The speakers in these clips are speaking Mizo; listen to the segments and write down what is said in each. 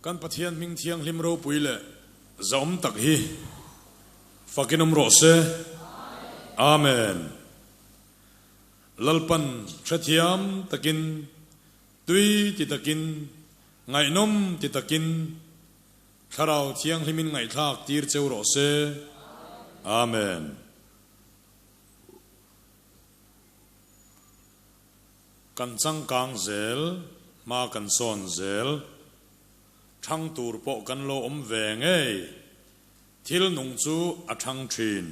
Kan Pathian hming thianghlim ropui leh zahawm tak hi fakin awm rawh se. Amen. Lalpan hrethiam takin, tui ti takin, ngaihnawm ti takin Thlarau Thianghlimin ngaihthlak tir cheu rawh se. Amen. Kan changkang zel, hma kan sawn zel. Thang tur pawh kan lo awm ve ngei. Thil nung chu a thang thin.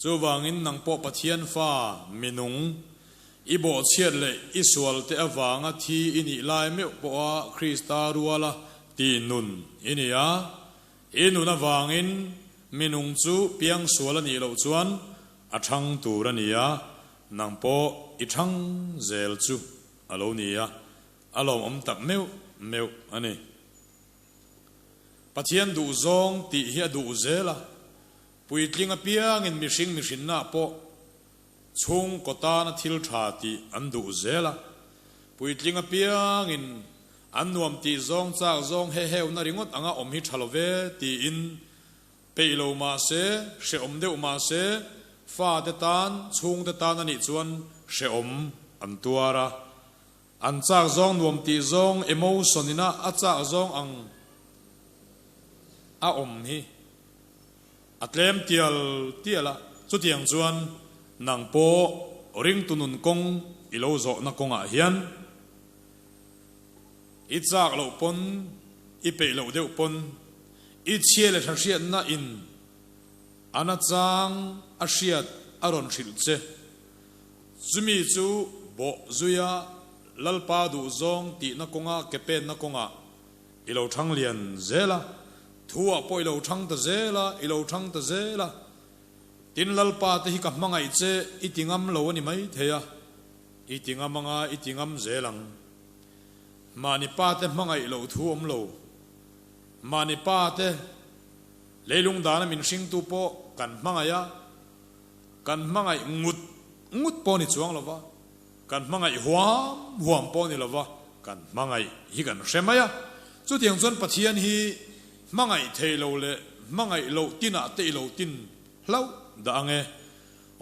Chuvangin nang pawh Pathian fa, minung, i bawhchhiat leh i sual te avanga thi i nih lai meuh pawha Krista ruala ti nun i ni a. I nun avangin minung chu piangsual a nih loh chuan a thang tur a ni a. Nang pawh i thang zel chu a lo ni a, a lawmawm tak meuh meuh a ni. Pathian duh zawng tih hi a duh zel a, puitling apiangin mihring mihrinna pawh chhungkaw tana thil tha tih an duh zel a, puitling apiangin an nuam tih zawng chak zawng he heuna ringawt anga awm hi tha lo ve tiin Peih lo mah se, hrehawm deuh mah se, fate tan, chhungte tan a nih chuan hrehawm an tuar a. An chak zawng nuam tih zawng emotion ina a chak zawng ang a awm hi a tlem tial tial a. Chutiang chuan nang pawh ringtu nun kawng i lo zawhna kawngah hian I chak loh pawn, i peih loh deuh pawn, i chhia leh thahriatna in a nachang a hriat a rawn hrilh che. Chumi chu bawh zuia Lalpa duhzawng tihna kawnga ke penna kawngah i lo thang lian zel a, thuah pawh i lo thang ta zel a, i lo thang ta zel a. Tin, Lalpa te hi ka hmangaih che i ti ngam lo a ni maithei a, i ti ngam anga i ti ngam zel ang. Mahni pa te hmangaih loh thu awm lo. Mahni pa te leilung dana min hringtu pawh kan hmangaih a, kan hmangaih ngut ngut pawh ni chuang lo va, kan hmangaih huam huam pawh ni lo va, kan hmangaih hi kan hre mai a. Chutiang chuan Pathian hi hmangaih thei lo leh hmangaih loh tinah te i lo tin hlauh dah ang e.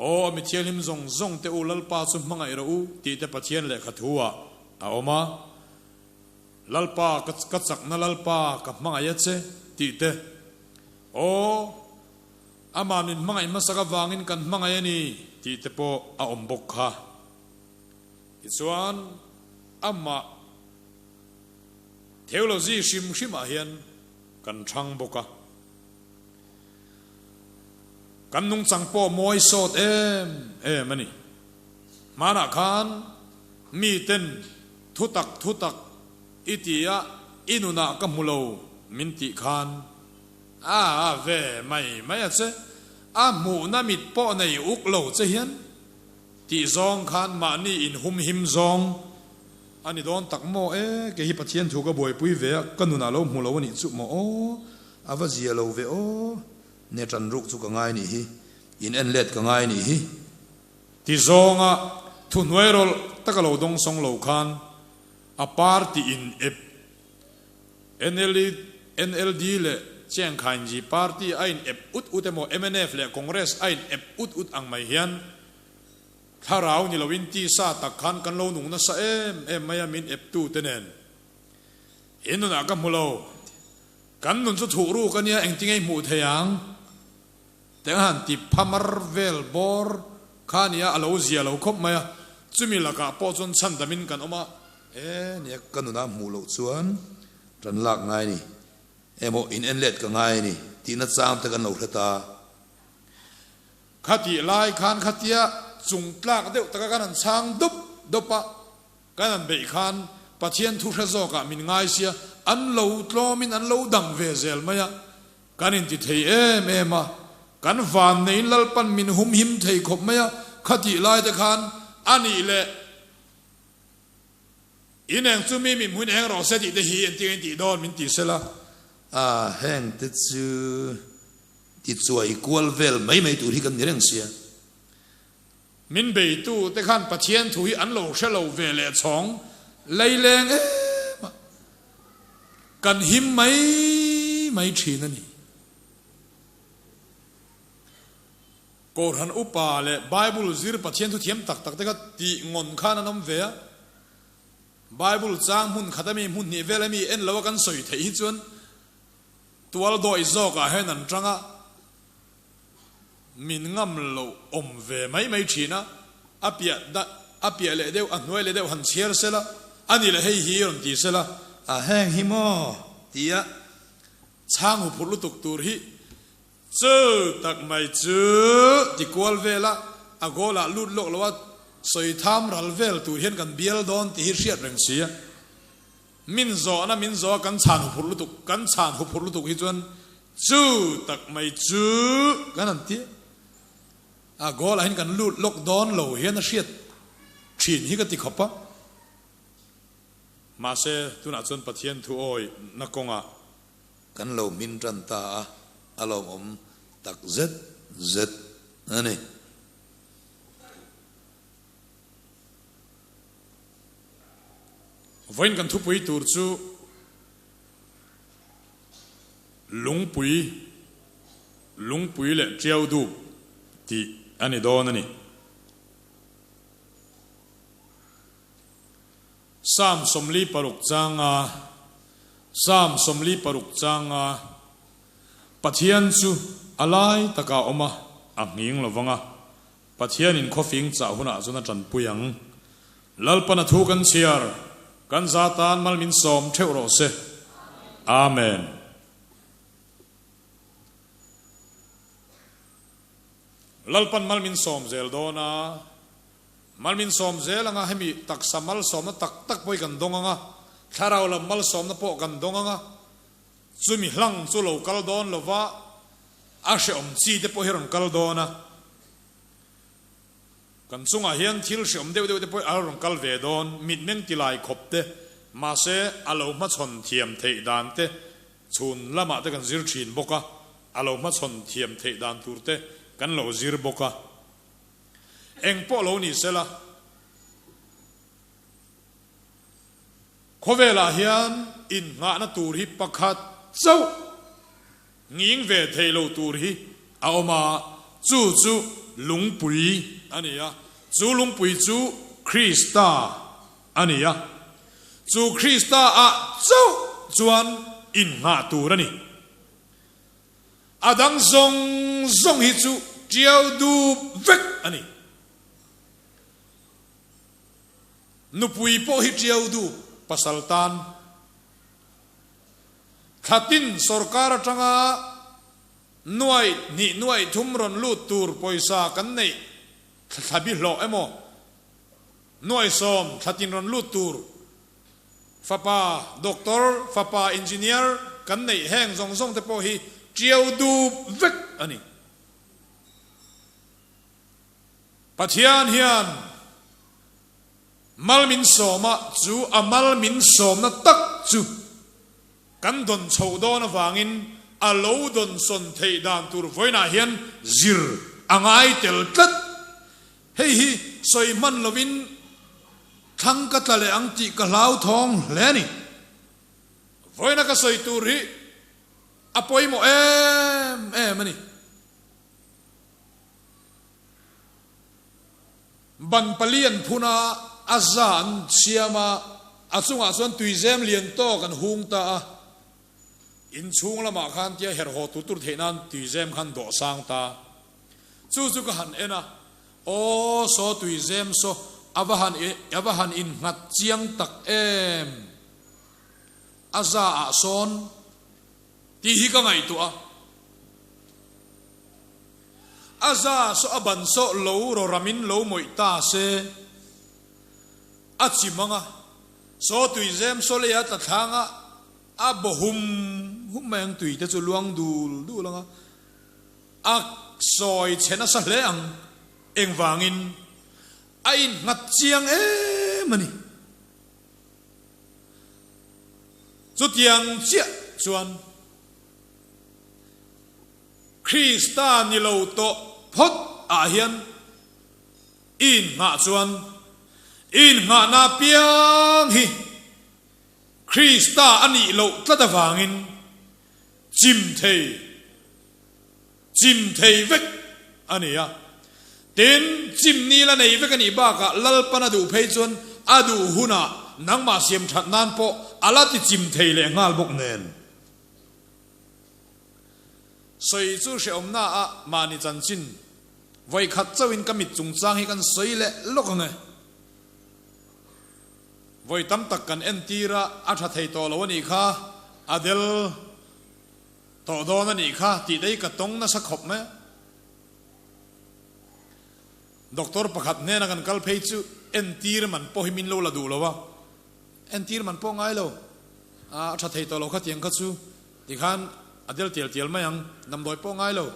Aw, a mi thianghlim zawng zawng te u Lalpa chu hmangaih rawh u tih te Pathian lehkha thu ah a awm a. Lalpa ka ka chakna Lalpa ka hmangaih a che tih te. Aw, amah min hmangaih hmasak avangin kan hmangaih a ni tih te pawh a awm bawk kha. Tichuan, amah theology hrim hrim ah hian kan thang bawk a. Kan nungchang pawh mawi sawt em em a ni. Hmanah khan miten thutak thutak i ti a, i nunah ka hmu lo min tih khan a a ve mai mai a che, a hmuhna mit pawh nei uk lo che hian tih zawng khan mahni inhumhim zawng a ni dawn tak maw e, kei hi Pathian thu ka buaipui ve a, ka nunah lo hmu lo a nih chu maw aw. A va zia lo ve aw, ne tan ruk chu ka ngai nih hi, in en let ka ngai nih hi. Ti zawnga thuhnuai rawlh taka lo dawng sawng lo khan a party in ep NLD leh Chiang Khainji party a in ep ut ut emaw mnf leh Congress a in ep ut ut ang mai hian thlarau ni loin tisa tak khan kan lo nung nasa em em mai a min ep tu te nen in nunah ka hmu lo. Kan nun chu thuh ruk a nia, engtin nge i hmuh thei ang? Teng han ti phamar vel bawr kha a nia, a lo zia lo khawp mai a, chumi lakah pawh chuan chhandamin kan awm a. E nia, ka nunah hmuh loh chuan tan lak ngai a ni, emaw in en let ka ngai a ni tihna chang te kan lo hre ta. Khatih lai khan khatia chung tlak deuh taka kan han chhang dup dup a. Kan an beih khan Pathian thu hre zawkah min ngai sia, an lo tlawmin an lo dang ve zel mai a, kan inti thei em em a, kan van neiin Lalpan min humhim thei khawp mai a, khatih lai te khan a nih leh in eng chu mi min hmuin eng rawh se tih te hi engtin nge intih dawn min ti sela. A, heng te chu tichuai kual vel mai mai tur hi kan ni reng sia. Min beitu te khan Pathian thu hi an lo hre lo ve leh chhawng leileng em a. Kan him mai mai thin a ni. Kohhran upa leh Bible zir Pathian thu thiam tak tak te kha tih ngawn khan an awm ve a. Bible chang hmun khat ami hmun hnih vel ami en lo a kan sawi theih hi chuan tual dawih zawk ah hian an tang a, min ngam lo awm ve mai mai thin a, a piah dah a piah leh deuh a hnuai leh deuh han chhiar sela a ni leh hei hi rawn ti sela a heng hi maw tia chhang hu phurh lutuk tur hi Chu tak mai chu ti kual vel a, a goal ah lut lawk lo a, sawi tham ral vel tur hian kan bial dawn tih hi hriat reng si a. Min zawhna min zawh a kan chhan huphurh lutuk, kan chhan huphurh lutuk hi chuan chu tak mai chu kan han ti a, goal ah hian kan lut lawk dawn lo hian a hriat thin hi ka ti khawp a. Mahse tunah chuan Pathian thu awi na kawngah Kan lo hmin tan ta a, a lawmawm tak zet zet a ni. Vawiin kan thupui tur chu Lungpui, Lungpui leh Tiau Dup tih a ni dawn a ni. Psalm 46 changa Psalm 46 changa Pathian chu a lai takah a awm a, a nghing lo vang a, Pathianin khawfing chah hunah chuan a tanpui ang. Lalpan a thu kan chhiar, kan za tan mal min sawm theuh rawh se. Amen. Lalpan mal min sawm zel dawn a. Malmin sawm zel anga hemi taksa malsawmna tak tak pawh hi kan dawng anga, thlarau lam malsawmna pawh kan dawng anga, chumi hlang chu lo kal dawn lova a hrehawm chi te pawh hi rawn kal dawn a, kan chungah hian thil hrehawm deuh deuh te pawh a rawn kal ve dawn, mitmeng ti lai khawp te, mahse a lo hmachhawn thiam theih dan te chhun lamah te kan zir thin bawk a, a lo hmachhawn thiam theih dan tur te kan lo zir bawk a. Eng pawh lo ni sela, khawvelah hian innghahna tur hi pakhat chauh nghing ve thei lo tur hi a awm a, chu chu lungpui a ni a, chu lungpui chu Krista a ni a, chu Krista ah chauh chuan innghah tur a ni. A dang zawng zawng hi chu tiau dup vek a ni. Nupui pawh hi tiau dup pasal tan. Thlatin sorkar atanga nuai hnih nuai thum rawn lut tur pawisa kan neih thlabi hlawh emaw nuai sawm thlatin rawn lut tur Fapa doctor, fapa engineer kan neih heng zawng zawng te pawh hi tiau dup vek a ni. Pathian hian mal min sawm a, chu a mal min sawmna tak chu kan dawn chhoh dawn avangin a lo dawn sawn theih dan tur vawiinah hian zir a ngai tel tlat. Hei hi sawi hman lovin thlang ka tla leh ang tih ka hlauthawng hle a ni. Vawiina ka sawi tur hi a pawimawh em em a ni. Ban pali an phun a, a za an siam a, a chungah chuan tuizem lian tawk an hung ta a. Inchhung lamah khan tia herh haw tur tur theih nan tuizem khan dawh sang ta. Chu chu ka han en a, Aw saw tui zem saw a va han a va han innghat chiang tak em? A za ah sawn tih hi ka ngaihtuah a. A za saw a ban saw lo rawramin lo mawih ta se, a chim ang a, saw tui zem saw lei a tla thlang a, a baw hum hum mai ang tui te chu luang dul dul ang a. A sawi chhe nasa hle ang, engvangin a innghat chiang em a ni. Chutiang chiah chuan Krista ni lo tawh phawt ah hian i innghah chuan i innghahna piang hi. Krista a nih loh tlat avangin chim thei, chim thei vek a ni a. Tin, chim ni la nei vek a nih bakah Lalpan a duh phei chuan a duh hunah nangmah siam that nan pawh a la ti chim thei leh nghal bawk nen. Sawi chu hrehawmna ah mahni chanchin vawikhat chauhin ka mit chungchang hi kan sawi leh lawk ang e. Vawi tam tak kan entir a, a tha thei tawh lo a nih kha, a del tawh dawn a nih kha tih te hi ka tawng nasa khawp mai a. Doctor pakhat hnena kan kal phei chu entir man pawh hi min lo la duh lo a, entir man pawh ngai lo, a tha thei tawh lo kha tiang kha chu tikhan a del tial tial mai ang, damdawi pawh ngai lo.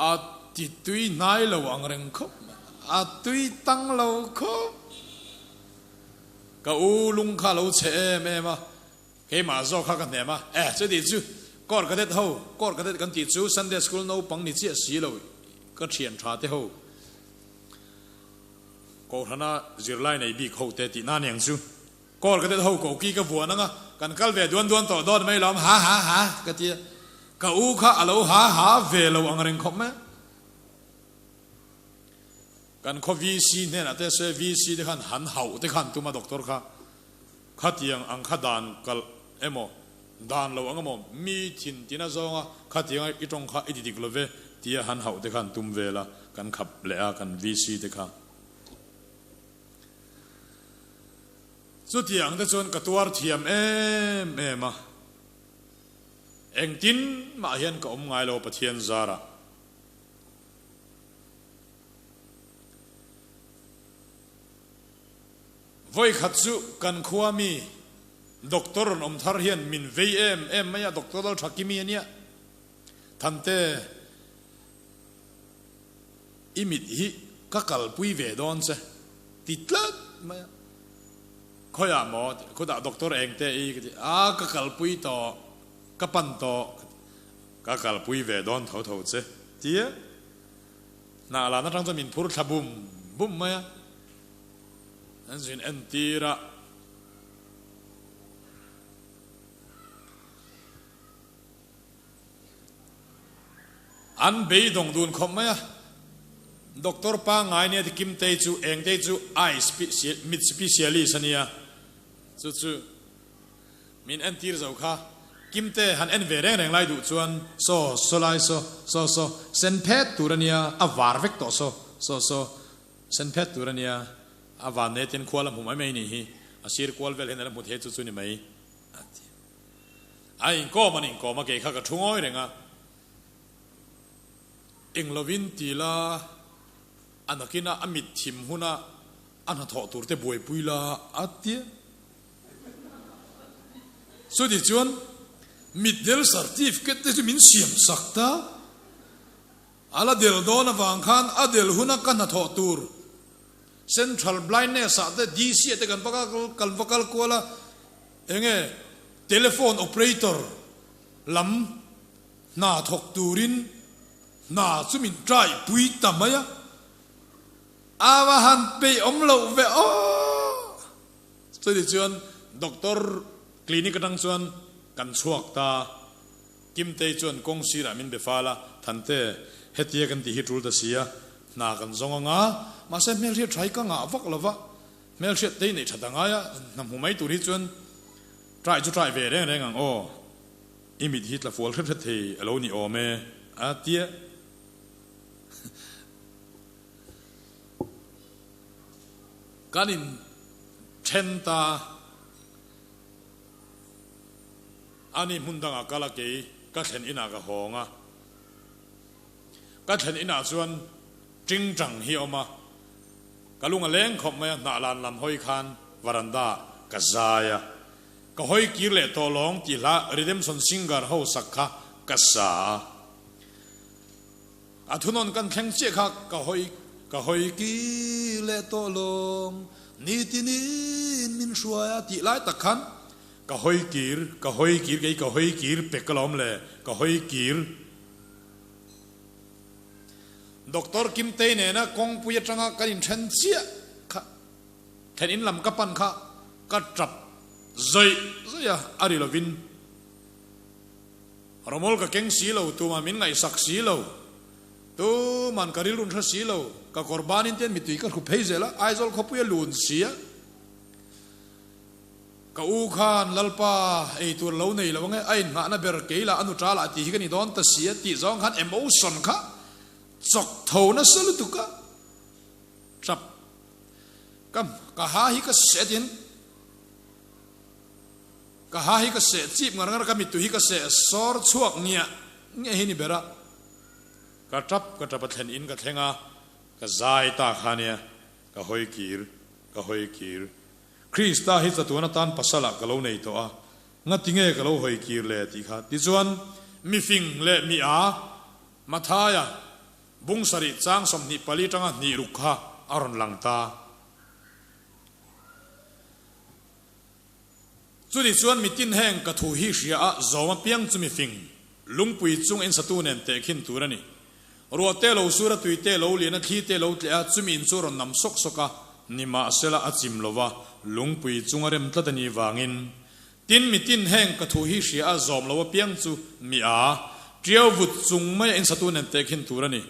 A ti tui hnai lo ang reng khawp mai. A tui tang lo khawp. Ka u lung kha a lo chhe em em a, keimah zawk kha ka hnem a, Eh, chuti chu Court Cadet ho, Court Cadet kan tih chu Sunday School naupang ni chiah si lo, ka thian tha te ho, Kohhrana zirlai nei bik ho te tih na aniang chu. Call ka det ho ko ki ka vuan anga kan kal ve duan duan tawh dawn mai lawm ha ha ha ka ti a, ka u kha a lo ha ha ve lo ang reng khawp mai a. Kan khaw VC hnenah te sawi VC te khan han hauh te khan tum a doctor kha khatiang ang kha dan kalh emaw dan lo ang emaw mi thin tina zawnga khatianga i tawng kha i ti dik lo ve tia han hauh te khan tum vel a kan khap leh a kan VC te kha. Chutiang te chuan ka tuar thiam em em a, engtin mah hian ka awm ngai lo Pathian zarah. Vawikhat chu kan khua mi doctor rawn awm thar hian min vei em em mai a, Doctor Lalthakimi a nia. Thante, i mit hi ka kalpui ve dawn che ti tlat mai a, khawiah maw khutah doctor eng te i ka ti a, ka kalpui tawh, ka pan tawh ka ti, ka kalpui ve dawn tho tho che ti a, hnah lan atang chuan min phur thla bum bum mai a, an zin entir a. An beidawng dun khawp mai a, Doctor pangngai nia ti Kimtei chu Engtei chu eye mit specialist a nia, chu chu min entir zo kha. Kimte han en ve reng reng lai duh chuan saw saw lai saw saw saw sen phet tur a nia, a var vek tawh saw saw saw sen phet tur a nia, a van nei ten khua la hmu mai mai nih hi, a sir kual vel hian a la hmu thei chu chu ni mai a ti. A inkawm an inkawm a, kei kha ka thu ngawi reng a. Eng lovin ti la, a nakina a mit thim huna a hnathawh tur te buaipui la a ti a. Chuti chuan mitdel certificate te chu min siam sak ta. A la del dawn avang khan a del huna ka hnathawh tur Central Blindness ah te DC ah te kan va kan va kal kual a. Enge telephone operator lam hna thawk turin hna chu min try pui ta mai a, a va han peih awm loh ve aw. Chuti chuan doctor clinic atang chuan kan chhuak ta, Kimtei chuan kawng sirah min be fal a, Thante, hetia kan tih hi tul ta sia, hna kan zawng anga, mahse hmelhriat tha hi ka ngah vak lo va, Hmelhriat te i neih that a ngai a, hna hmu mai tur hi chuan try chu try ve reng reng ang aw, i mit hi tla fual hret hret thei a lo ni awm e a tia. Kan in then ta a ni hmun dangah kal a kei ka thlen inah ka hawng a, ka thlen inah chuan tingtang hi a awm a, Ka lung a leng khawp mai a, hnah lan lam hawi khan varanda ka zai a, ka hawi kir leh tawh lawng tih hla Redemption Singer ho sak kha ka sa a. A thunawn kan thleng chiah kha ka hawi ka hawi kir leh tawh lawng nitinin min hruai a tih lai tak khan ka hawi kir ka hawi kir kei ka hawi kir pek ka lawm le ka hawi kir Doctor Kimtei nena kawngpui atanga kan inthen chiah kha, thlen in lam ka pan kha. Ka tap zawih zawih a, a ri lovin Romol ka keng si lo, tumah min ngaihsak si lo, tuman ka rilrun hre si lo, ka kawr banin te mittui ka hru phei zel a, Aizawl khawpui a lun si a. Ka u khan Lalpa ei tur lo nei lo ange, a inngahna ber kei lah a nu ta lah tih hi ka ni dawn ta si a tih zawng khan emotion kha chawk tho nasa lutuk a tap. Ka ka ha hi ka seh tin ka ha hi ka seh chip ngar ngar a, ka mittui hi ka seh sawr chhuak ngiah ngiah hi ni ber a. Ka tap ka tap a thlen in ka thleng a, ka zai ta kha nia, ka hawi kir ka hawi kir. Krista hi chatuan atan pasalah ka lo nei tawh a, ngati nge ka lo hawi kir le tih kha. Tichuan, mifing leh mi a, Mathaia, bung sarih chang 24 tanga hnih ruk kha a rawn lang ta. Chuni chuan mitin heng ka thu hi hria a, zawm apiang chu mifing, lungpui chung insatu nen tehkhin tur a ni. Ruah te lo sur a, tui te lo lian a, thli te lo tleh a, chumi in chu a rawn nam sawk sawk a, nimahsela a chim lo va, lungpui chung a rem tlat a nih vangin. Tin, mitin heng ka thu hi hria a, zawm lo apiang chu mi a, tiau vut chung mai a insatu nen tehkhin tur a ni.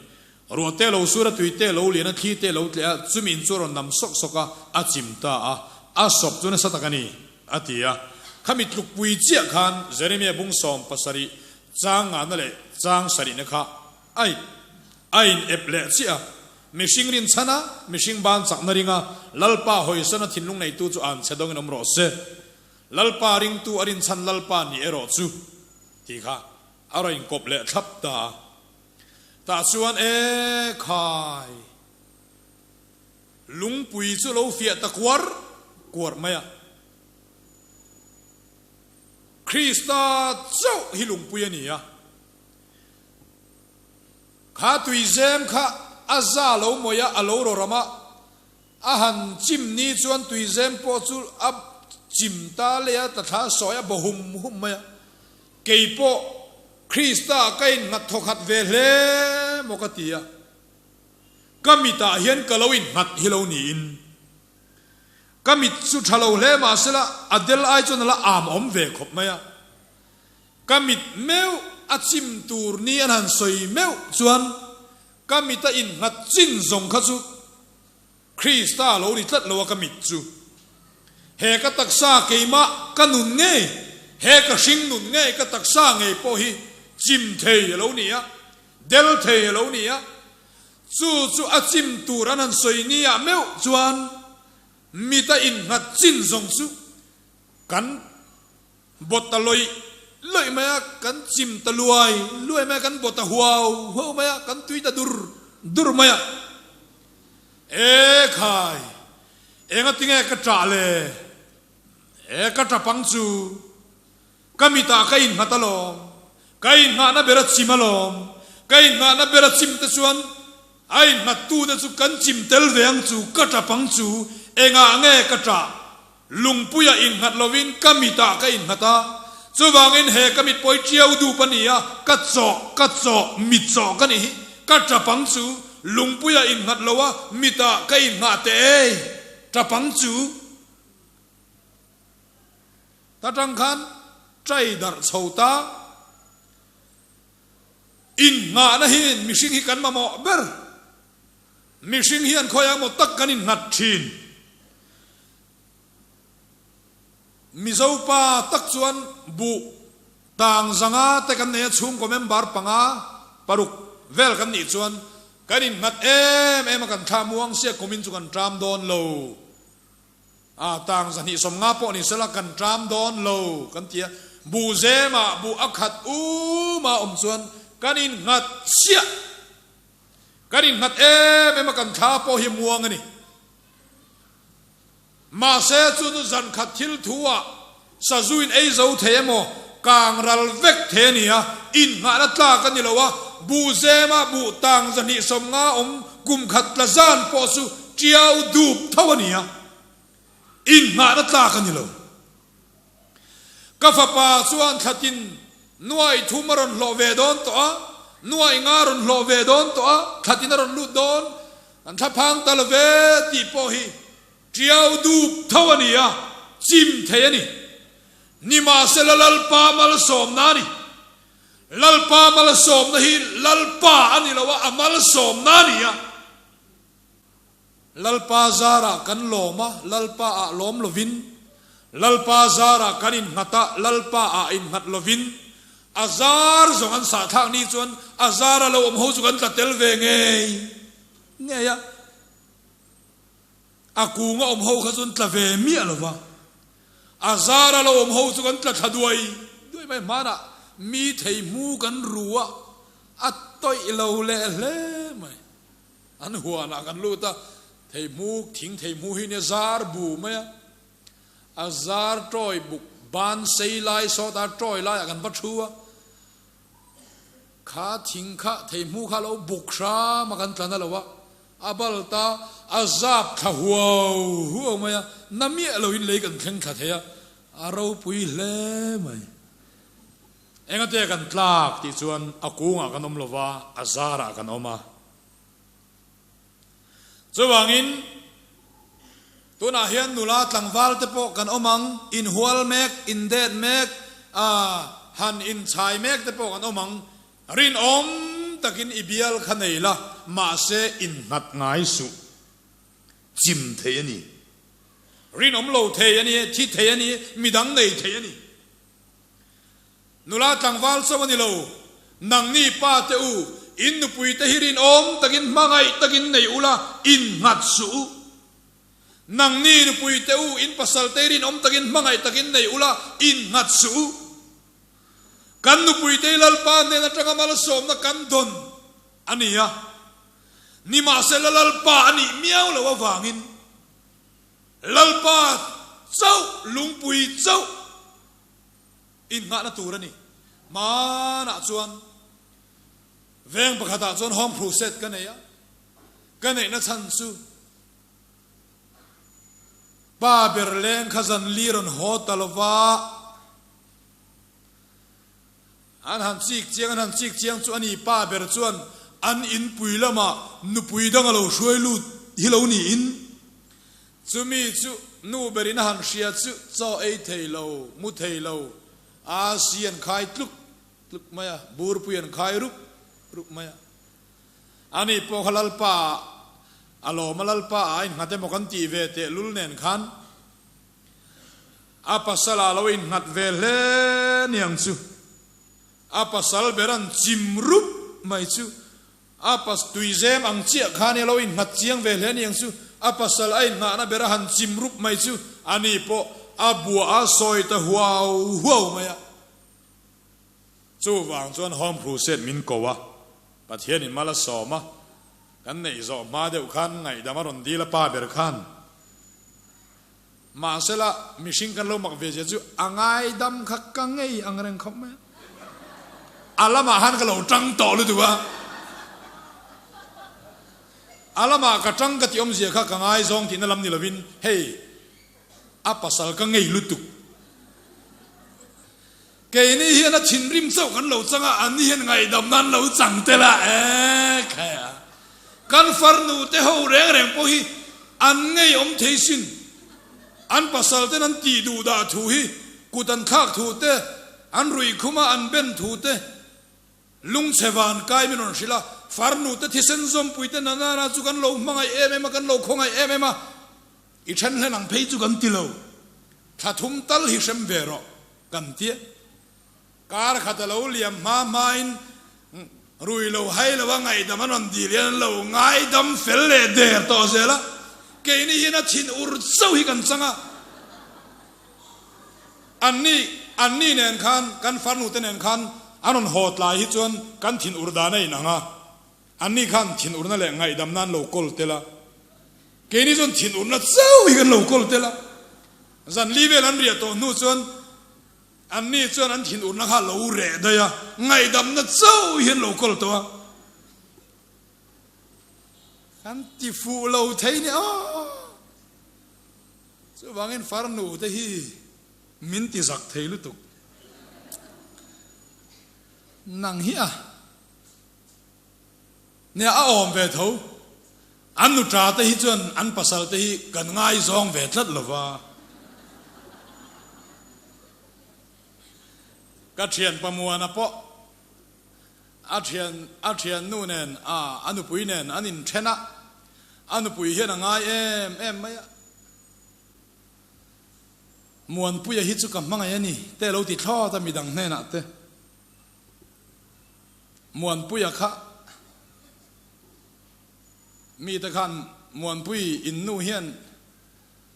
Ruah te lo sur a, tui te lo lian a, thli te lo tleh a, chumi in chu a rawn nam sawk sawk a, a chim ta a, a sawp chu nasa tak a ni, a ti a. Khami tlukpui chiah khan Jeremia bung 70 Chang ngahna leh chang sarihna kha a a in ep leh chiah a. Mihring rinchhan a, mihring ban chakna ringa Lalpa hawisana thinlung neitu chu an che dawngin awm rawh se. Lalpa ringtu a rinchhan Lalpa ni erawh chu tih kha a rawn inkawp leh thlap ta a. Tah chuan e khai lungpui chu lo fiah ta kuar kuar mai a. Krista chauh hi lungpui a ni a, kha tuizem kha a za lo mawih a, a lo rawram a, a han chim ni chuan tuizem pawh chu a chim ta leh a, tlathla a sawi a, baw hum hum mai a. Kei pawh Krista ka innghat thawkhat ve hle maw ka ti a, ka mitah hian ka lo innghat hi lo niin. Ka mit chu tha lo hle mahsela a del ai chuan a la am awm ve khawp mai a. Ka mit meuh a chim tur ni an han sawi meuh chuan ka mit a innghat chin zawng kha chu Krista lo ri tlat lo a ka mit chu. He ka taksa keimah ka nun ngei, he ka hring nun ngei ka taksa ngei pawh hi chim thei a lo ni a, del thei a lo ni a. Chu chu a chim tur an han sawi ni ah meuh chuan mit a innghat chin zawng chu kan bawt ta lawih lawih mai a, kan chim ta luai luai mai a, kan bawt ta huau huau mai a, kan tui ta dur dur mai a. E khai, engatinge ka ṭah le? E ka ṭapang chu Ka mitah ka innghat alawm, ka inngahna ber a chim alawm, ka inngahna ber a chim te chuan a innghattute chu kan chim tel ve ang chu, ka tap ang chu, engah nge ka tah? Lungpuia innghat lovin ka mitah ka innghat a, chuvangin he ka mit pawi tiau dup a ni a, ka chawh, ka chawh, mit chawh ka nih hi, ka tap ang chu, lungpuia innghat lo a mitah ka inngah teh ei, tap ang chu. Ta tang khan trai darh chho ta. Innghahna hi mihring hi kan mamawh ber. Mihring hian khawiah emaw tak kan innghat thin. Mizo pa tak chuan buh tang zanga te kan nei a, chhungkaw member panga paruk vel kan nih chuan kan innghat em em a, kan thla muang sia kumin chu kan tram dawn lo. A tang 250 pawh ni sela kan tram dawn lo kan ti a, buh zemah buh a khat um a awm chuan kan innghat chiah, kan innghat em em a kan thla pawh hi muang a ni. Mahse chu chu zan khat thil thu ah sazu in ei zo thei emaw kang ral vek thei a ni a, innghahna tlak a ni lo a, buh zemah buh tang 250 awm kum khat tla zan pawh chu tiau dup tho a ni a, innghahna tlak a ni lo. Ka fapa chuan thlatin nuai thum a rawn hlawh ve dawn tawh a, nuai nga rawn hlawh ve dawn tawh a, thlatin a rawn lut dawn, kan thlaphang ta lo ve tih pawh hi tiau dup tho a ni a. Chim thei a ni. Nimahsela Lalpa malsawmna a ni. Lalpa malsawmna hi Lalpa a ni lo a, a malsawmna a ni a. Lalpa zarah kan lawm a, Lalpa ah lawm lovin, Lalpa zarah kan innghat a, Lalpa ah innghat lovin, a zar zawng an sahthlak ni chuan a zara lo awm ho chu kan tla tel ve ngei ngei a, a kunga awm ho kha chu an tla ve miah lo va, a zara lo awm ho chu kan tla thla duai duai mai, hmanah mi thei hmu kan ru a, a tawih lo leh hle mai. An huanah kan lut a, theihmu, thing theihmu hi nia zar bu mai a, a zar tawi buk ban sei lai sawta tawi laiah kan va thu a, kha thing kha theihmu kha lo buk hram a kan tlan a lo a, a bal ta a zap thla huau huau mai a, na miah loin lei kan thleng thla thei a, a ropui hle mai. Engate kan tlak tih chuan a kungah kan awm lo va, a zarah kan awm a. Chuvangin, tunah hian nula tlangval te pawh kan awm ang, inhual mek, indet mek, han inchhai mek te pawh kan awm ang. Rinawm takin i bial kha nei la, mahse innghat ngai suh. Chim thei a ni. Rinawm lo thei a ni, thi thei a ni, midang nei thei a ni. Nula tlangval chauh a ni lo, nangni pa te u, in nupui te hi rinawm takin hmangaih takin nei ula, innghat suh u. Nangni nupui te u, in pasal te hi rinawm takin hmangaih takin nei ula, innghat suh u. Kan nupui te hi Lalpa hnen atanga malsawmna kan dawn a ni a, nimahsela Lalpa a nih miau loh avangin Lalpa chauh lungpui chauh Innghahna tur a ni. Hmanah chuan veng pakhatah chuan home crusade ka nei a, ka neihna chhan chu pa ber leng kha zan li rawn haw ta lova, an han chik chiang an han chik chiang chu a ni pa ber chuan an inpui lamah nupui dang a lo hruai lut hi lo niin Chumi chu nu berin a han hria chu chaw ei thei lo, mu thei lo, asi an khai tluk tluk mai a, burpui an khai rup rup mai a. Ani pawh kha Lalpa ah a lawm a, Lalpa ah a innghat emaw kan tih ve teh lul nen khan a pasal ah lo innghat ve hle niang chu. A pasal ber an chim rup mai chu A pas tuizem ang chiah khan i lo innghat chiang ve hle aniang chu, a pasal a innghahna ber a han chim rup mai chu ani pawh a buah a sawi ta huau huau mai a. Chuvang chuan Home Crusade min ko a, Pathianin mal a sawm a, kan neih zawh hma deuh khan ngaihdam a rawn dil a pa ber khan. Mahsela, mihring kan lo mak ve zia chu a ngaidam kha ka ngei ang reng khawp mai a. A lamah khan ka lo tang tawh lutuk a. A lamah ka tang ka tih awmzia kha ka ngaizawng tihna lam ni lovin, hei, a pasal ka ngei lutuk. Keini hian a thinrim chauh kan lo chang a, anni hian ngaihdam nan lo chang tel a, e khaia. Kan farnu te ho reng reng pawh hi an ngeiawm thei sin. An pasal ten an tih duh dah thu hi, kut an thlak thu te, an ruih khum a an ben thu te, lungchhe van kai min rawn hrilh a, farnu te thisen zawmpui te nanana chu kan lo hmangaih em em a, kan lo khawngaih em em a, i then hlen ang phei chu kan ti lo, thla thum tal hi hrem ve rawh kan ti a. Kar khat a lo liam hma hmain rui lo hai lo a ngaihdam an rawn dil hian an lo ngaidam fel leh der tawh zel a, keini hian a thin ur chauh hi kan chang a. Anni, anni nen khan, kan farnu te nen khan an rawn haw tlai hi chuan kan thin ur dan a inang a, anni khan thin urna leh ngaihdamna an lo kawl tel a, keini chuan thin urna chauh hi kan lo kawl tel a. Zan li vel an riah tawh hnu chuan Anni chuan an thinurna kha lo reh daih a, ngaihdamna chauh hian lo kawl tawh a. Kan ti fuh lo thei ni aw. Chuvangin farnu te hi min ti zak thei lutuk. Nang hi a nia a awm ve tho. An nuṭa te hi chuan an pasal te hi kan ngaizawng ve tlat lova. Ka thian Pamuana pawh a thian a thiannu nen a a nupui nen an inthen a, a nupui hian a ngai em em mai a. Muanpuia hi chu ka hmangaih a ni te lo ti thlawt a midang hnenah te. Muanpuia kha mite khan Muanpui in nu hian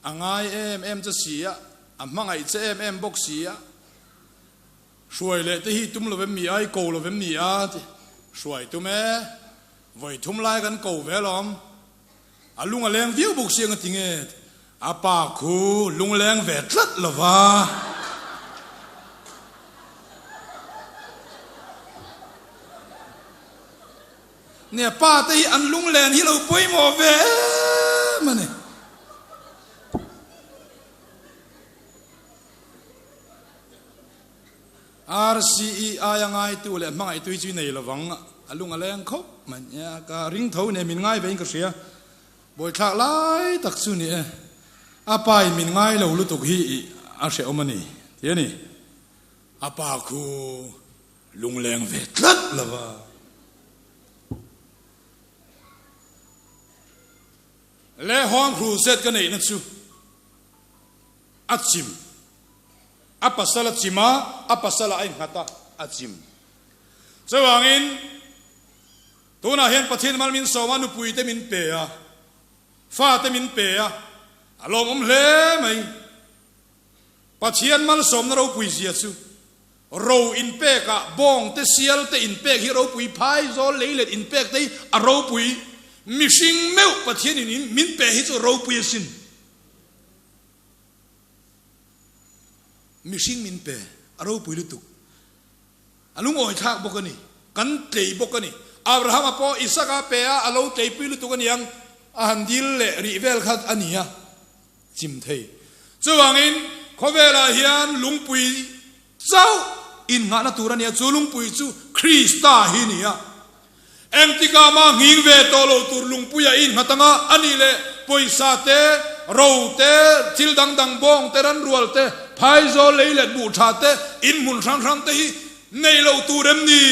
a ngai em em che si a, a hmangaih che em em bawk si a, hruai leh te hi tum lo vem mi a, i ko lo vem ni a ti, hruai tum e, vawi thum lai kan ko ve alawm, a lung a leng viau bawk si ang a ti nge, a pa khu lung leng ve tlat lo va. Nia pa te hi an lunglen hi lo pawimawh ve em a ni. RCE aia ngaitu leh hmangaihtu hi chu i nei lovang a lung a leng khawp mai. Nia ka ring tho nen min ngai vein ka hria. Bawithlak lai tak chu ni e. A pa in min ngai lo lutuk hi a hrehawm a ni ti a ni. A pa khu Lungleng ve tlat lo va. Le hawng hru zet ka neihna chu a chim. A pasal a chim a, a pasal ah a innghat a, a chim. Chuvangin tunah hian Pathian mal min sawm a, nupui te min pe a, fa te min pe a, a lawmawm hle mai. Pathian malsawmna ropui zia chu ro inpek ah bawng te sial te inpek hi ropui phai zawl lei let inpek te hi a ropui mihring meuh Pathian in min pe hi chu ropui asin mihring min pe a ropui lutuk a lungawi thlak bawk ani kan tlei bawk ani Abrahama pawh Isaka pe a a lo tleipui lutuk aniang a han dil leh rih vel kha ani a. chim thei. Chuvangin khawvelah hian lungpui chauh innghahna tur a nia, chu lungpui chu Krista hi a ni a. Engtikah mah nghing ve tawh lo tur lungpuia i innghat anga a nih leh pawisa te, ro te, thil dang dang bawng te, ranrual te, phaizawl lei leh buh tha te, inhmun hrang hrang te hi Nei lo tur em ni?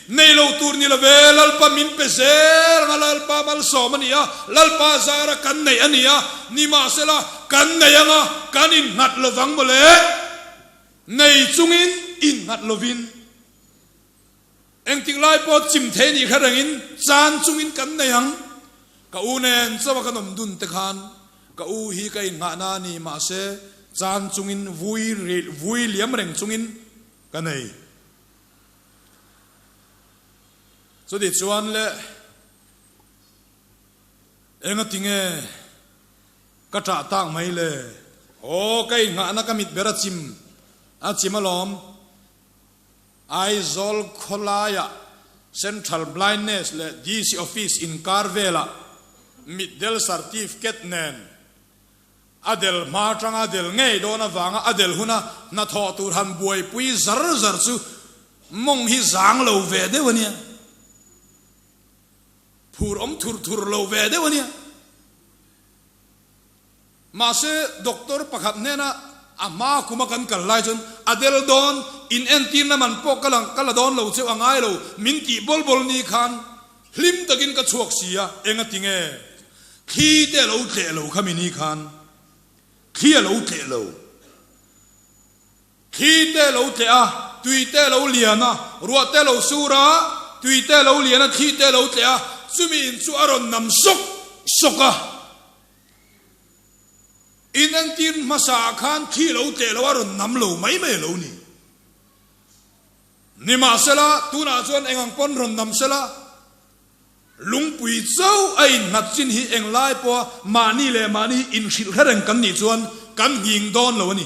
Nei lo tur ni love, Lalpa min pe zel anga Lalpa malsawm a ni a, Lalpa zara kan neih a ni a, nimahsela kan nei anga kan innghat lovang mawle. Nei chungin innghat lovin engtik lai pawh chim thei nih kha rengin chan chungin kan nei ang. Ka u nen chawa kan awm dun te khan ka u hi ka innghahna a ni mahse chan chungin vui vui liam reng chungin Ka nei. Chuti chuan le enga tinge ka ṭah tak mai le? Aw, ka inghahna ka mit ber a chim, a chim alawm. Aizawl khawlaiah Central Blindness leh DC Office inkar velah mitdel certificate nen A del hma atanga del ngei dawn avanga a del huna hnathawh tur han buaipui zar zar chu mawng hi zang lo ve deuh a nia. Phur awm thur thur lo ve deuh a nia. Mahse doctor pakhat hnena a hma kuma kan kal lai chuan a del dawn inentirna man pawh ka la ka la dawn lo cheu a ngai lo min tih bawl bawl ni khan hlim takin ka chhuak si a, enga tinge? Thli te a lo tleh lo kha mini khan thli a lo tleh lo. Thli te a lo tleh a, tui te a lo lian a, ruah te a lo sur a, tui te a lo lian a, thli te a lo tleh a, chumi in chu a rawn nam sawk sawk a. In entir hmasa ah khan thli a lo tleh lo a rawn nam lo mai mai a lo ni. Nimahsela, tunah chuan engang pawn rawn nam sela, Lungpui chauh a innghat chin hi englai pawha mahni leh mahni inhrilh hre reng kan nih chuan kan nghing dawn lo a ni.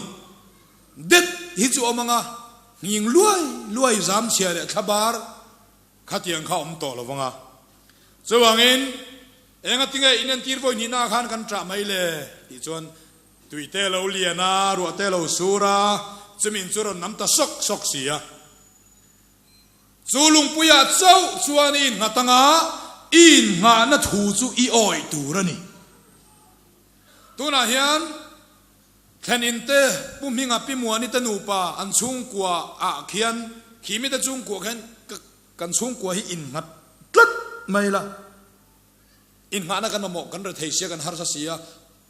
Det hi chu awm anga nghing luai luai zam chhia leh thla bar khatiang kha awm tawh lo vang a. Chuvangin enga tinge inentir vawi hnihna khan kan ṭah mai le tih chuan tui te lo lian a, ruah te lo sur a, chumi in chu rawn nam ta sawk sawk si a. Chu lungpuiah chauh chuan i innghat anga i innghahna thu chu i awih tur a ni. Tunah hian Thlen in te Pu Hminga Pi Muani te nupa an chhungkua ah khian khi mite chhungkua khian kan chhungkua hi innghat tlat mai la, inngahna kan mamawh kan rethei sia kan harsa sia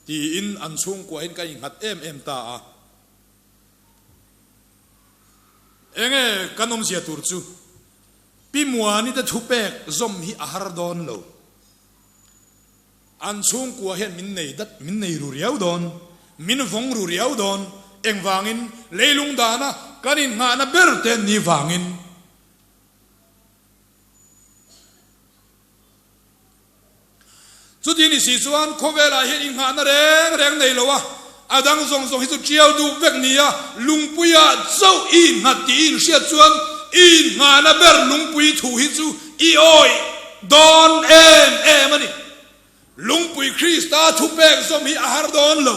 tiin an chhungkua hian ka innghat em em ta a. Enge kan awmzia tur chu Pi Muani te thupek zawm hi a har dawn lo. An chhungkua hian min nei dat, min nei ru riau dawn, min vawng ru riau dawn, engvangin leilung dana kan innghahna ber te ni vangin. Chuti ni si chuan khawvelah hian innghahna reng reng nei lo a, a dang zawng zawng hi chu tial duh vek ni a, lungpuiah chauh i innghat tih i inhriat chuan i innghahna ber lungpui thu hi chu I awih dawn em em a ni. Lungpui Krista thupek zawm hi a har dawn lo.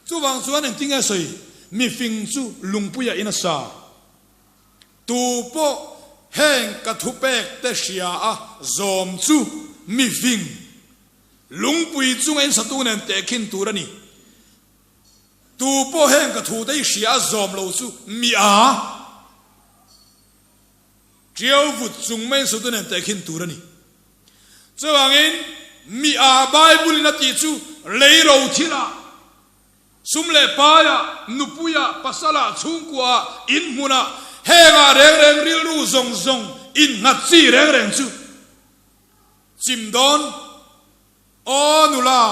Chuvang chuan engtin nge sawi? Mifing chu lungpuiah in a sa. Tu pawh heng ka thupek te hria a zawm chu mifing lungpui chunga in satu nen tehkhin tur a ni. Tu pawh heng ka thute i hria a zawm lo chu mi a. Ṭiau vut chung mai sawtu nen tehkhin tur a ni. Chuvangin, mi a Bible-in a tih chu lei ro thilah, sum leh paiah, nupuiah, pasalah, chhungkuaah, inhmunah, hengah reng reng rilru zawng zawng innghat chi reng reng chu chim dawn. Aw nula,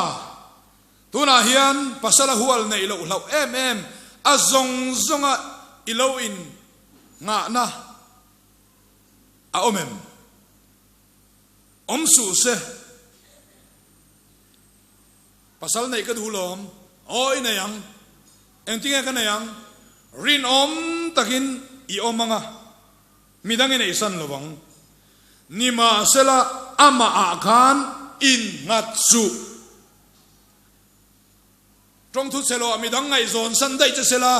tunah hian pasala hual neih loh hlauh em em a zawng zawnga i lo in Nghahna a awm em? Awm suh se. Pasal neih ka duh lawm. Aw i nei ang. Engtinge ka nei ang? Rinawm takin i awm ang a, midang i neihsan lo ang. Nimahsela amahah khan innghat suh. Tawngthu che loah midang ngaihzawn san daih che sela.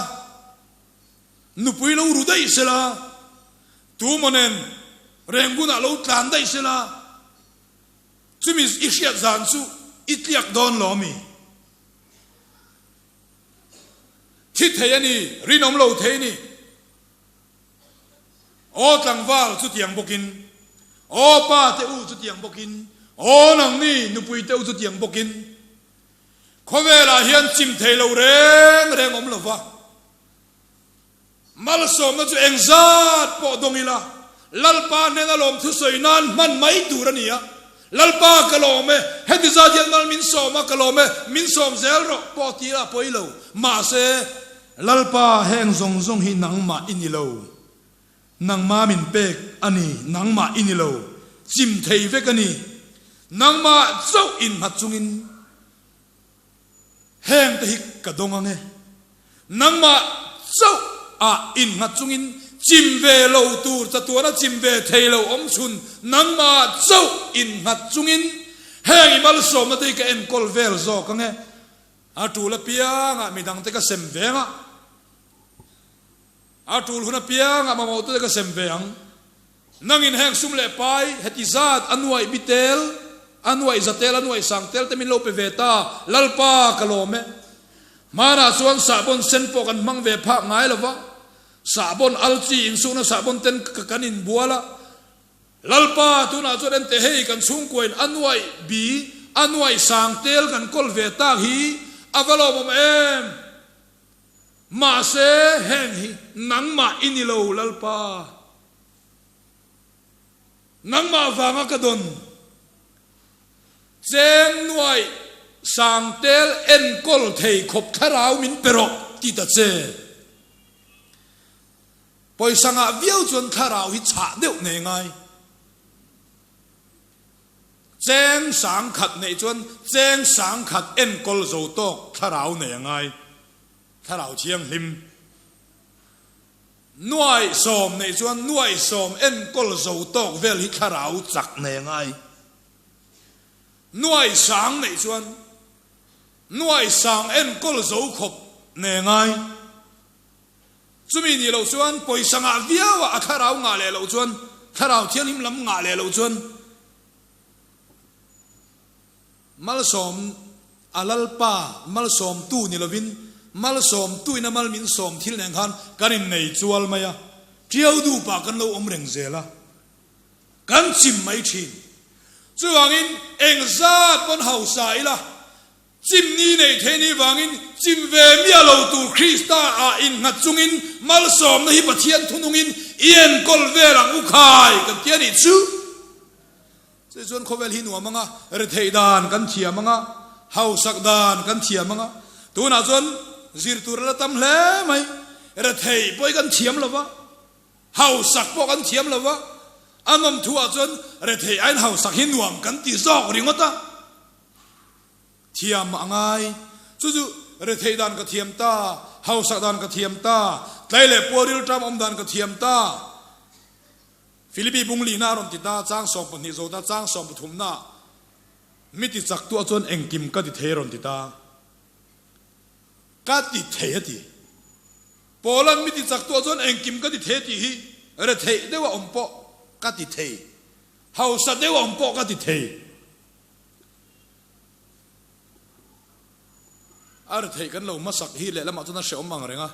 Nupui lo ru daih sela, tumaw nen Rengunah lo tlan daih sela, chumi i hriat zan chu i tliak dawn lo ami? Thi thei a ni, rinawm lo thei a ni. Aw tlangval chutiang bawkin, aw pa te u chutiang bawkin, aw nangni nupui te u chutiang bawkin, khawvelah hian chim thei lo reng reng awm lova, Malsawmna chu engzat pawh dawng ila, Lalpa hnena lawm thusawi nan hman mai tur a ni a. Lalpa ka lawm e, heti zat hian mal min sawm a, ka lawm e, min sawm zel rawh pawh ti ila a pawi lo. Mahse, Lalpa heng zawng zawng hi nangmah i ni lo. Nangmah min pek a ni, nangmah i ni lo. Chim thei vek a ni. Nangmah chauh innghat chungin. Heng te hi ka dawng ang e. Nangmah chauh ah innghat chungin chim ve lo tur chatuana chim ve thei lo awm chhun nangmah chauh innghat chungin heng i malsawmna te hi ka enkawl vel zawk ang e. A tul apiangah midangte ka sem ve ang a. A tul hun apiangah mamawhtute ka sem ve ang. Nangin heng sum leh pai heti zat a nuaih bitel, a nuaih zatel, a nuaih sangtel te min lo pe ve ta, Lalpa ka lawm e. Hmanah chuan sahbawn sen pawh kan hmang ve phak ngai lo va, sahbawn al chi insukna sahbawn ten kan inbual a. Lalpa tunah chuan ente hei kan chhungkuain a nuaih bi, a nuaih sangtel kan kawl ve tak hi a va lawmawm em? Mahse, heng hi nangmah i ni lo, Lalpa. Nangmah vanga ka dawn cheng nuaih sangtel enkawl thei khawp thlarau min pe rawh ti ta che. Pawisa ngah viau chuan thlarau hi chhah deuh nei ngai. Cheng sangkhat neih chuan cheng sangkhat enkawl zo tawk thlarau nei a ngai. Thlarau thianghlim. Nuaih sawm neih chuan nuaih sawm enkawl zo tawk vel hi thlarau chak nei a ngai. Nuaih sang neih chuan nuaih sang enkawl zo khawp nei a ngai. Chumi nih loh chuan pawisa ngah viau a, a thlarau ngah leh loh chuan, thlarau thianghlim lam ngah leh loh chuan malsawm a Lalpa malsawmtu ni lovin Malsawm tuina mal min sawm thil nen khan kan innei chual mai a, tiau dupah kan lo awm reng zel a, kan chim mai thin. Chuvangin engzat pawn hausa ila, chim ni nei thei ni vangin chim ve miah lo tur Krista ah innghat chungin malsawmna hi Pathian thunungin i enkawl vel ang u khai kan ti a nih chu. Chei chuan khawvel hi nuam anga, retheih dan kan thiam anga, hausak dan kan thiam anga, tunah chuan zir tur a la tam hle mai, retheih pawh hi kan thiam lo va, hausak pawh kan thiam lo va, a nawm thuah chuan retheih aiin hausak hi nuam kan ti zawk ringawt a. Thiam a ngai. Chu chu retheih dan ka thiam ta, hausak dan ka thiam ta, tlai leh puar rilṭam awm dan ka thiam ta. Philippi bung lihna a rawn ti ta, chang 12 zo ta, chang 13 na mi ti chak tuah chuan engkim ka ti thei a rawn ti ta. Ka ti thei a ti. Paula'n mi ti chak tuah chuan engkim ka ti thei a tih hi retheih deuh a awm pawh ka ti thei, hausa deuh a awm pawh ka ti thei. A retheih kan lo hmasak hi lehlamah chuan a hrehawm ang reng a,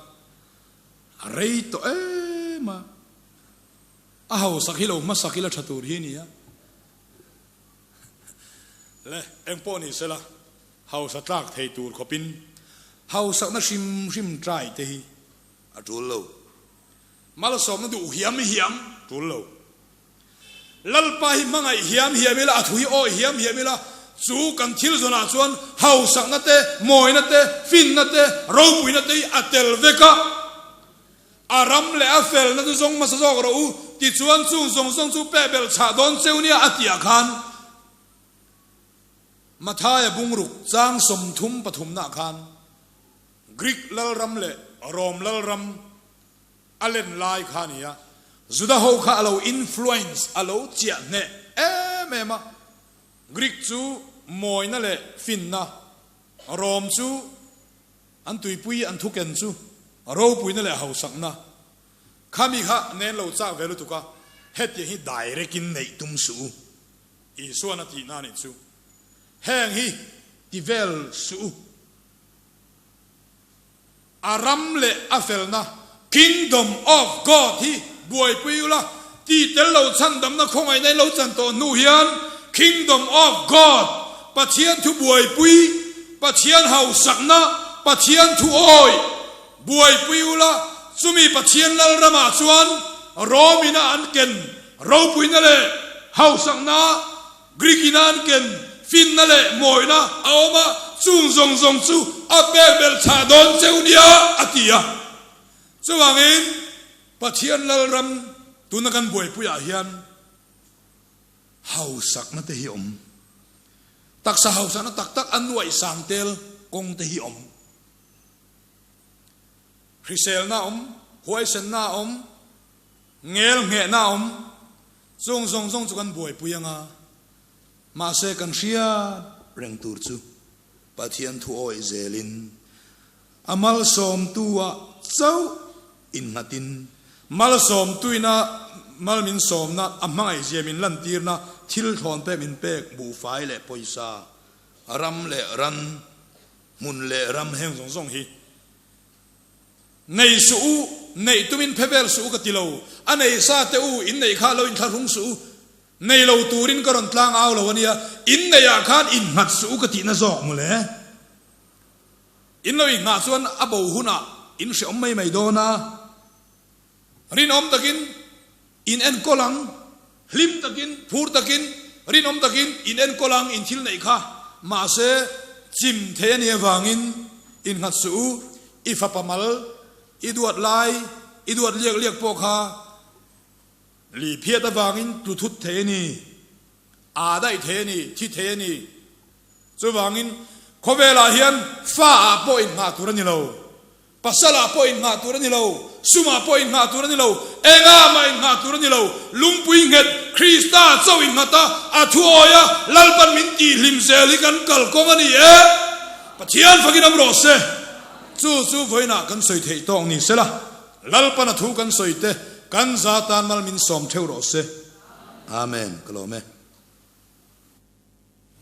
a rei tawh em a. A hausak hi lo hmasak ila tha tur hi nia. Le, eng pawh ni sela, hausa tlak thei tur khawpin hausakna hrim hrim trai te hi a tul lo. Malsawmna duh hiam hiam tul lo. Lalpa hi hmangaih hiam hiam ila, a thu hi awi hiam hiam ila, chu kan thil zawnah chuan hausakna te, mawina te, finna te, ropuina te hi a tel vek a. A ram leh a felna chu zawng hmasa zawk rawh u, tichuan chung zawng zawng chu peh belh chhah dawn cheu nia a tih ah khan Mathaia bungruk chang 30 pathumna ah khan Greek lalram leh Rom lalram a len lai kha a ni a, Juda ho kha a lo influence, a lo chiah hneh em em a, Greek chu mawina leh finna, Rom chu An tuipui an thuken chu ropuina leh hausakna khami kha nen lo chak ve lutuk a, hetiang hi direct in neih tum suh u, Isuan a tihna a nih chu. Heng hi ti vel suh u. A ram leh a felna, Kingdom of God, hi buaipui ula, ti tel lo chhandamna khawngaihna in lo chan tawh hnu hian Kingdom of God, Pathian thu buaipui, Pathian hausakna, Pathian thu awi buaipui ula, chumi Pathian Lalramah chuan Rom-ina an ken ropuina leh hausakna, Greek-ina an ken finna leh mawina a awm a, chung zawng zawng chu a pek belh chhah dawn cheu nia, a ti a. Chuvangin Pathian Lalram tuna kan buaipuiah hian hausakna te hi awm. Taksa hausakna tak tak a nuaih sang tel kawng te hi awm. Hriselna a awm, huaisenna a awm, ngel nghehna a awm. Chung zawng zawng chu kan buaipui anga, mahse kan hriat reng tur chu Pathian thu awih zelin a malsawmtu ah chauh innghatin Malsawmtuina mal min sawmna a hmangaihzia min lantirna thil thlawn pek min pek buhfai leh pawisa, ram leh ran, hmun leh ram heng zawng zawng hi nei suh u, neih tumin phe vel suh u ka ti lo, a nei sa te u in neih kha lo inthlahrung suh u, nei lo turin ka rawn tlang au lo a nia, in neihah khan innghat suh u ka tihna zawk mawle. In lo inghah chuan a bo hunah in hreawm mai mai dawn a, rinawm takin in enkawl ang, hlim takin, phur takin, rinawm takin in enkawl ang in thil neih kha, mahse chim thei a nih avangin innghat suh u, i fapa mal, i duat lai, i duat liak liak pawh kha li phiat avangin tlu thut thei a ni, aa daih thei a ni, thi thei a ni. Chuvangin, khawvelah hian fa ah pawh inngah tur a ni lo, pasal ah pawh inngah tur a ni lo, sum ah pawh inngah tur a ni lo, engah mah inngah tur a ni lo. Lungpui nghet Krista chauh innghat a, a thu awi a, Lalpan min tihhlim zel hi kan kalkawng a ni e. Pathian fakin awm rawh se. Chu chu vawiinah kan sawi theih tawk ni sela, Lalpan a thu kan sawi te kan za tan mal min sawm theuh rawh se. Amen. Ka lawm e.